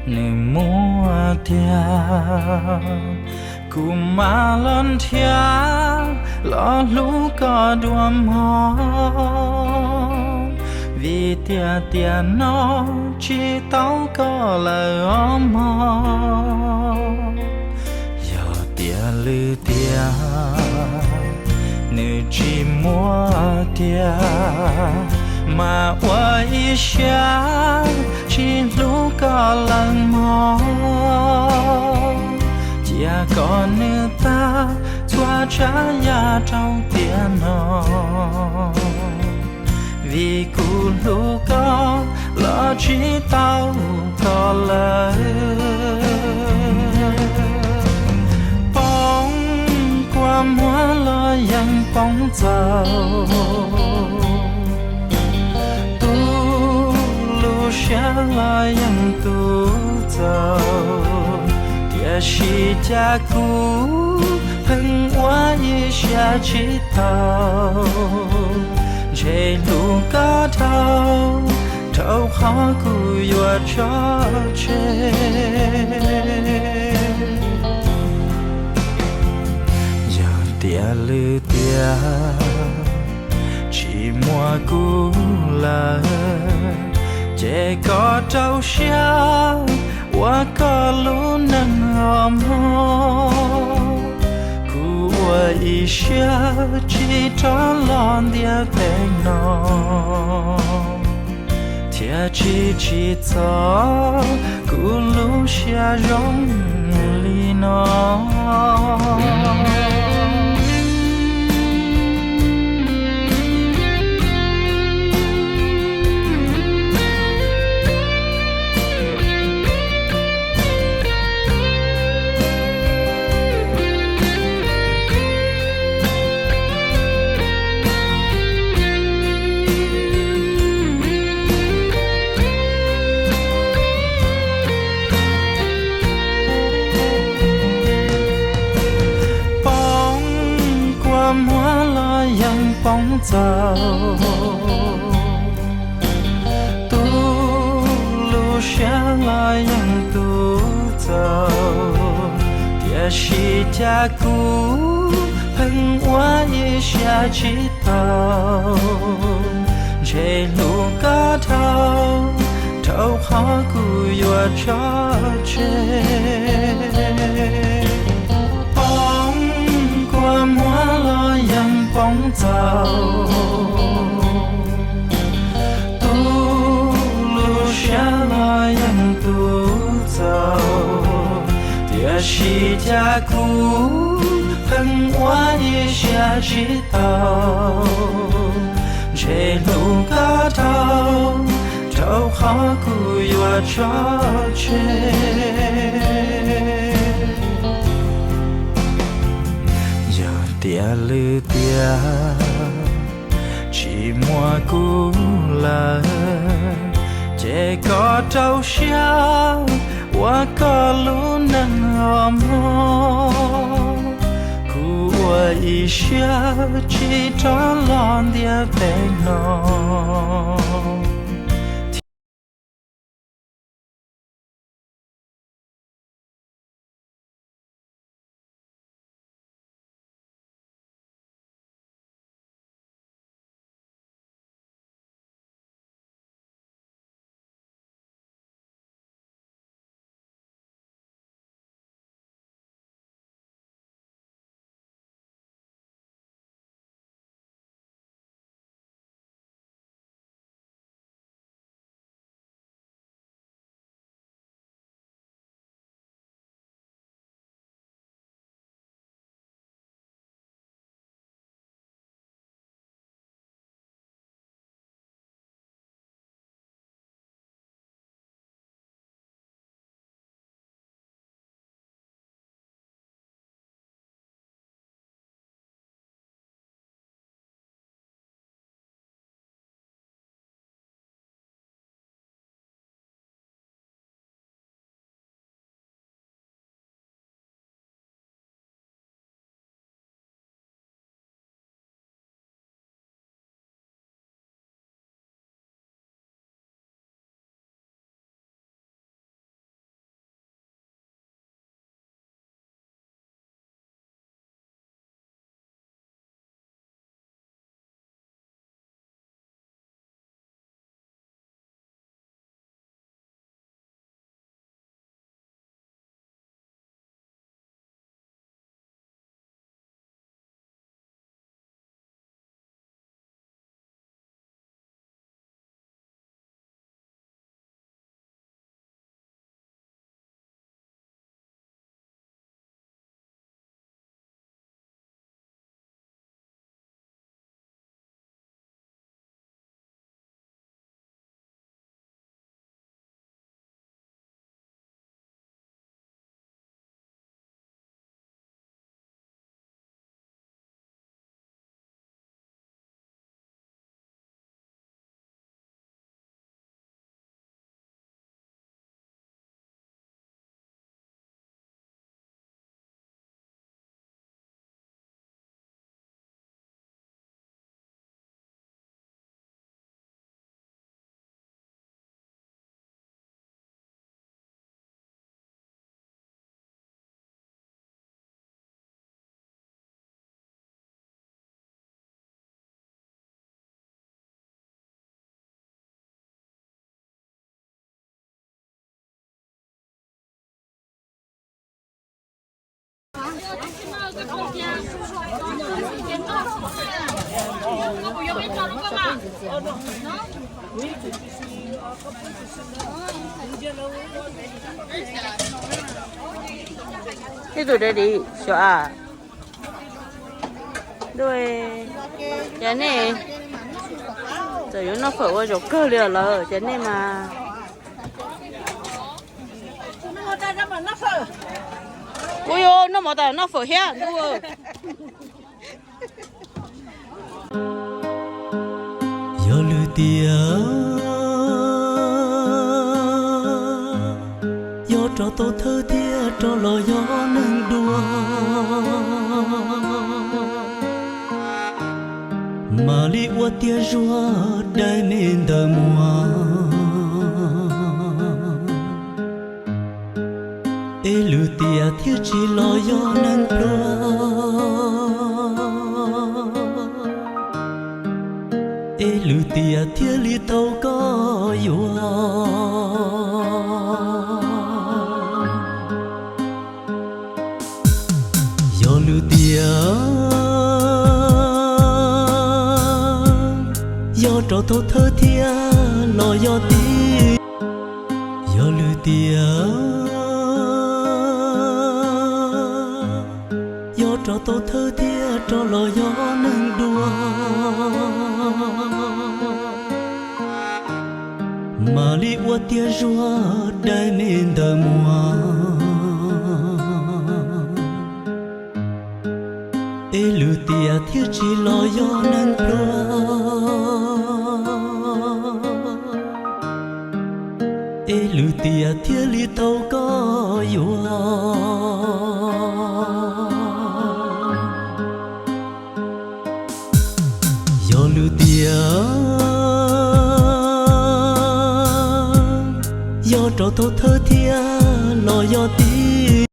Nws muab tiag, kuv mam los nrhiav los hlub koj dua mog, vim tiag tiag no tsis tau koj lawm os mog. Yog tias lwm tiam nws tsis muab tiag, mas ua ib siab tsis hlub koj lawm mog. Cia kom nws tag txhua tsav yam rau tiam no, vim kuv hlub koj los tsis tau koj lawm. Poob kua muag los yeej poob txaus, tu lub siab los yeej tu txaus, tiam sis cas kuv pheej ua ib siab tsis tau. Ntshe hlub koj dhau, rau qhov kuv yuav tso tseg. Yog tias lwm tiam tsis muaj kuv lawm, ces koj rau siab ua koj lub neej os mog. Kuv ua ib siab tsis rov los ntiaj teb no, thiaj tsis tsim txom kuv lub siab zoo li no. Poob kua muag los yeej poob txaus, tu lub siab los yeej tu txaus, tiam sis cas kuv pheej ua ib siab tsis tau. Ntshe hlub koj dhau, rau qhov kuv yuav tso tseg. Poob kua muag los yeej poob txaus, tu lub siab los yeej tu txaus, tiam sis cas kuv pheej ua ib siab tsis tau. Ntshe hlub koj dhau, rau qhov kuv yuav tso tseg. Yog tias lwm tiam tsis muaj kuv lawm, ces koj rau siab ua koj lub neej os mog. Kuv ua ib siab tsis rov los ntiaj teb no. Ib tug daddy xyov a. Dua, cas nej txawm yuav noj fawm ua zaum kawg li lawm, cas nej mas. Ua yuav noj mov tas noj fawm thiab ntuj. Yog lwm tiam, yog rov tau thawj thiab rov los yog neeg dua, mam li ua tiag zuag dai me ntawm muag. Es lwm tiam thiaj tsis los yog neeg pluag, es lwm tiam thiaj li tau koj yuav. Yog lwm tiam, yog rov tau thawj thiab los yog tij. Yog lwm tiam, yog rov tau thawj thiab rov los yog neeg dua, mam li ua tiag zuag dai me ntawm muag. Es lwm tiam thiaj tsis los yog neeg pluag, es lwm tiam thiaj li tau koj yuav. Yog lwm tiam, yog rov tau thawj thiab los yog tij.